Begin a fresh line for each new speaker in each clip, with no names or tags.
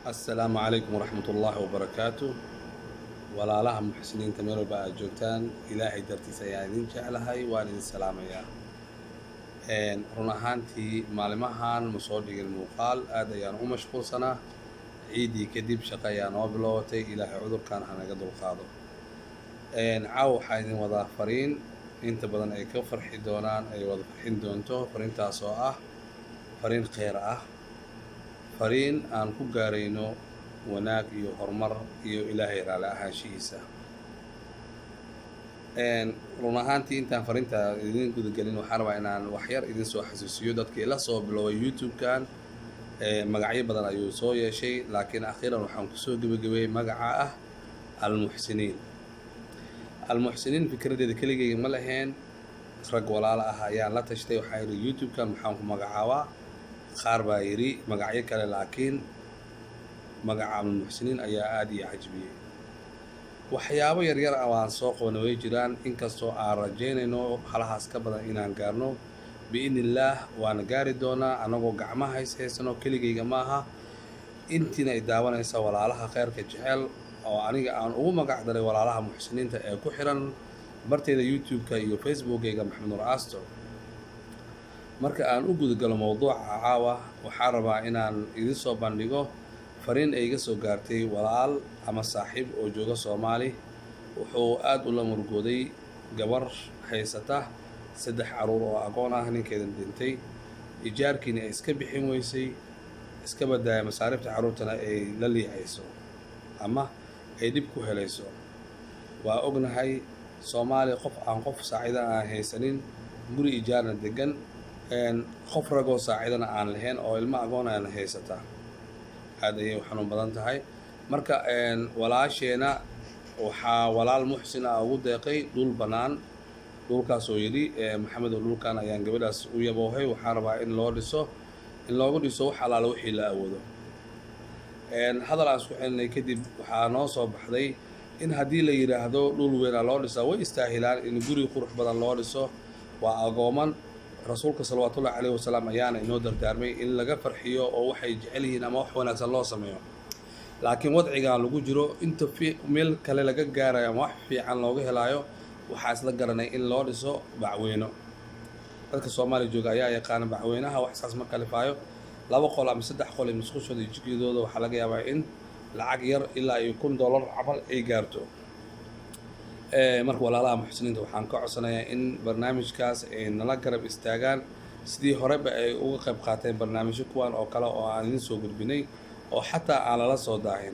Assalaamu calaykum waraxmatullaahi wabarakaatu. Walaalaha muxsiniinta, meel walba aad joogtaan, Ilaahay dartiis ayaan idin jeclahay, waan idin salaamayaa. Run ahaantii, maalimahan ma soo dhigin muuqaal, aad ayaan u mashquulsanaa. Ciiddii kadib shaqo ayaa noo bilowatay. Ilaahay cudurkan hanaga dulqaado. Caaw waxaa idin wadaa fariin inta badan ay ka farxi doonaan, ay wada farxin doonto. Fariintaas oo ah fariin kheyr ah, fariin aan ku gaarayno wanaag iyo horumar iyo Ilaahay raali ahaanshihiisa. Run ahaantii, intaan fariinta idin gudagelin, waxaan rabaa inaan waxyar idin soo xasuusiyo dadkii la soo biloway YouTube-kan. Magacyo badan ayuu soo yeeshay, laakiin akhiiran waxaan kusoo gebagabeeyey magaca ah Almuxsiniin. Almuxsiniin fikraddeeda keligeyga ma lahayn, rag walaala ah ayaan la tashtay. Waxaa yidhi, "YouTube-kan maxaan ku magacaabaa?" Qaar baa yidhi magacyo kale, laakiin magaca Almuxsiniin ayaa aada ii cajbiyey. Waxyaabo yaryar ah waan soo qabana way jiraan, inkastoo aan rajaynayno halahaas ka badan inaan gaarno. Biidni illaah waana gaari doonaa annagoo gacmaha hays haysano. Keligayga maaha, intiina ay daawanaysa, walaalaha kheyrka jecel oo aniga aan ugu magac daray walaalaha muxsiniinta ee ku xiran barteyda YouTube-ka iyo Facebookayga, Maxamed Nur Asto. Marka aan u gudagalo mowduuca caawa, waxaan rabaa inaan idin soo bandhigo fariin ay iga soo gaartay walaal ama saaxiib oo jooga Soomaali. Wuxuu aada ula murgooday gabar haysata saddex caruur oo aqoon ah, ninkeedan dhintay, ijaarkiina ay iska bixin weysay, iska badaaya masaariifta carruurtana ay la liicayso ama ay dhib ku helayso. Waa ognahay Soomaaliya, qof aan qof saacida aan haysanin, guri ijaarna degan, qof ragoo saacidana aan lahayn, oo ilmo agoon aan haysataa, aad ayay u xanuun badan tahay. Marka walaasheena waxaa walaal muxsin ah ugu deeqay dhul bannaan, dhulkaasoo yidhi, "Maxamedow, dhulkan ayaan gabadhaas u yaboohay. Waxaan rabaa in loo dhiso, in loogu dhiso wax alaala wixii la awoodo." Hadal aan isku celinay kadib, waxaa noo soo baxday in haddii la yidhaahdo dhul weynaa loo dhisaa, way istaahilaan in guri qurux badan loo dhiso. Waa agooman. Rasuulka salawaatullahi caleyhi wasalaam ayaana inoo dardaarmay in laga farxiyo oo waxay jecel yihiin ama wax wanaagsan loo sameeyo. Laakiin wadcigan lagu jiro, inta meel kale laga gaarayo ama wax fiican looga helaayo, waxaa isla garanay in loo dhiso bacweyno. Dadka Soomaaliya jooga ayaa yaqaana bacweynaha. Wax saas ma kalifaayo, laba qol ama saddex qol iyo musqushooda iyo jikadooda. Waxaa laga yaabaa in lacag yar ilaa iyo $1000 camal ay gaarto. Marka walaalaha muxsiniinta waxaan ka codsanayaa in barnaamijkaas ay nala garab istaagaan, sidii horeba ay uga qayb qaateen barnaamijyo kuwan oo kale oo aan idin soo gudbinay oo xataa aan lala soo daahin.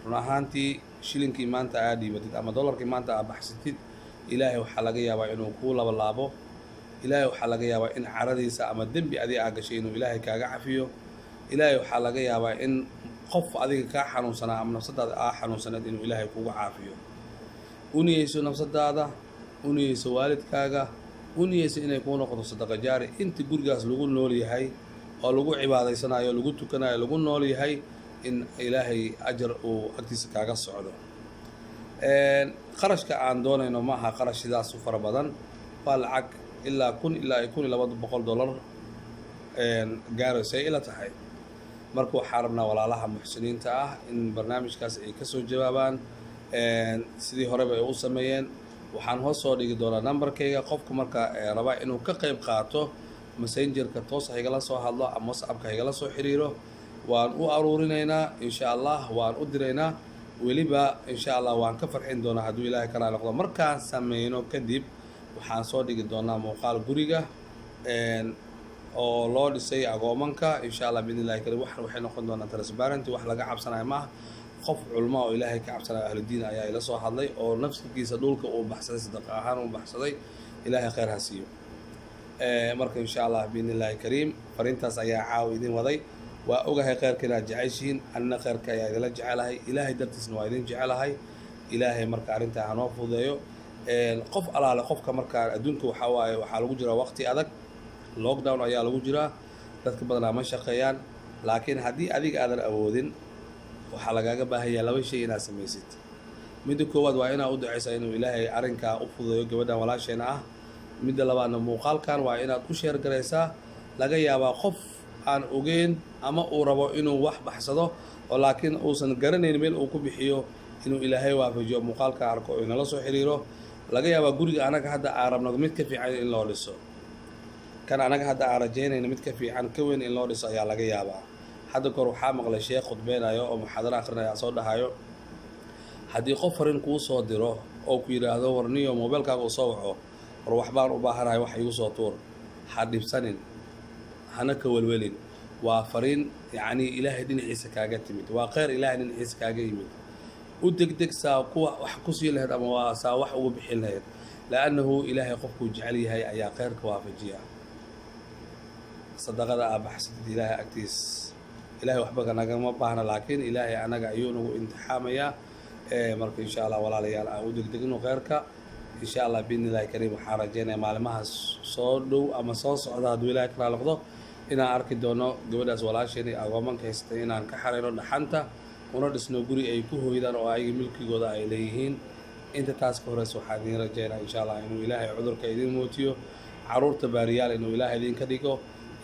Run ahaantii, shilinkii maanta aad dhiibatid ama dollarkii maanta aad baxsatid, Ilaahay waxaa laga yaabaa inuu kuu labalaabo. Ilaahay waxaa laga yaabaa in caradiisa ama dembi adiga aa gashay inuu Ilaahay kaaga cafiyo. Ilaahay waxaa laga yaabaa in qof adiga kaa xanuunsanaa ama nafsadaada aa xanuunsaneed inuu Ilaahay kugu caafiyo. U niyeyso nafsadaada, u niyeyso waalidkaaga, u niyeyso inay kuu noqoto sadaqa jaari. Inta gurigaas lagu nool yahay oo lagu cibaadaysanayo, lagu tukanayo, lagu nool yahay, in Ilaahay ajar uu agtiisa kaaga socdo. Qarashka aan doonayno ma aha qarash sidaas u fara badan. Waa lacag ilaa 1000 ilaa $1200 gaarayso ay ila tahay. Marka waxaa rabnaa walaalaha muxsiniinta ah in barnaamijkaas ay kasoo jawaabaan, sidii horeba ay u sameeyeen. Waxaan hoos soo dhigi doonaa numberkayga. Qofka marka raba inuu ka qayb qaato, Messengerka toos ha igala soo hadlo ama WhatsAppka ha igala soo xiriiro. Waan u aruurinaynaa, insha Allah, waan u diraynaa weliba. Insha Allah waan ka farxin doonaa hadduu Ilaahay kalaa noqdo. Markaan sameyno kadib, waxaan soo dhigi doonaa muuqaal guriga oo loo dhisay agoomanka, insha Allah, biidni illahi karim. Waxay noqon doonaa transparent, wax laga cabsanayo maaha. Qof culmo oo Ilaahay ka cabsanayo, ahludiin, ayaa ila soo hadlay oo nafsigiisa dhulka uu baxsaday, sadaqa ahaan uu baxsaday. Ilaahay khayr ha siiyo. Marka insha Allah, biidni illahi kariim, fariintaas ayaa caawa idin waday. Waa ogahay kheyrka inaad jeceshihiin, anina kheyrka ayaa idinla jecelahay. Ilaahay dartiisna waa idin jecelahay. Ilaahay marka arrintaa hanoo fududeeyo. Qof alaale qofka markaa, adduunka waxaa waaye waxaa lagu jiraa waqti adag, lockdown ayaa lagu jiraa, dadka badanaa ma shaqeeyaan. Laakiin haddii adiga aadan awoodin, waxaa lagaaga baahanyaa laba shay inaad samaysid. Midda koowaad waa inaad u ducaysaa inuu Ilaahay arrinkaa u fududeeyo gabadhan walaasheena ah. Midda labaadna, muuqaalkan waa inaad u share garaysaa. Laga yaabaa qof Aan ogeyn ama uu rabo inuu wax baxsado oo laakiin uusan garanayn meel uu ku bixiyo, inuu Ilaahay waafajiyo, muuqaalka arko oo inala soo xiriiro. Laga yaabaa guriga anaga hadda aan rabno mid ka fiican in loo dhiso. Kan anaga hadda aan rajaynayno mid ka fiican, ka weyn in loo dhiso ayaa laga yaabaa. Hadda kahor waxaa maqlay sheekh khudbeynayo oo muxaadaro akrinaya, soo dhahayo: haddii qof farin kuu soo diro oo ku yidhaahdo, "Warniyo," mobeelkaaga uu soo waco, "war, waxbaan u baahanahay, wax igu soo tuur," ha dhibsanin, hana ka welwelin. Waa fariin yacnii Ilaahay dhinaciisa kaaga timid, waa kheyr Ilaahay dhinaciisa kaaga yimid. U degdeg saa kuwa wax kusii lahayd ama waa saa wax ugu bixin lahayd, laannahu Ilaahay qofkuu jecel yahay ayaa kheyrka waafajiya. Sadaqada aa baxsatid Ilaahay agtiis, Ilahay waxba nagama baahna, laakiin Ilaahay anaga ayuu nagu imtixaamayaa. Marka insha Allah, walaalayaal, aan u degdegno kheyrka. Insha Allah, biidni Illahi kariim, waxaan rajeynaya maalimahaas soo dhow ama soo socda, hadduu Ilahay kalaa noqdo, inaan arki doono gabadhaas walaasheen agoomanka haysatay inaan ka xareyno dhaxanta, una dhisno guri ay ku hoydaan oo ayaga milkigooda ay leeyihiin. Inta taas ka horeysa, waxaan idiin rajeynaa insha Allah inuu Ilaahay cudurka idin mootiyo, caruurta baariyaal inuu Ilaahay idinka dhigo,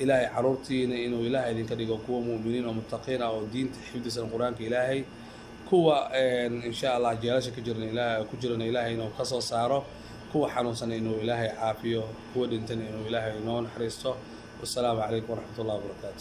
Ilaahay caruurtiina inuu Ilaahay idinka dhigo kuwa mu'miniin oo muttaqiin ah oo diinta xifdisan, Qur-aanka Ilaahay. Kuwa insha Allah jeelasha ka jirna Ilaahay ku jirana Ilaahay inuu ka soo saaro, kuwa xanuunsan inuu Ilaahay caafiyo, kuwa dhintana inuu Ilaahay inoo naxariisto. Wassalaamu calaykum waraxmatullahi wabarakaatu.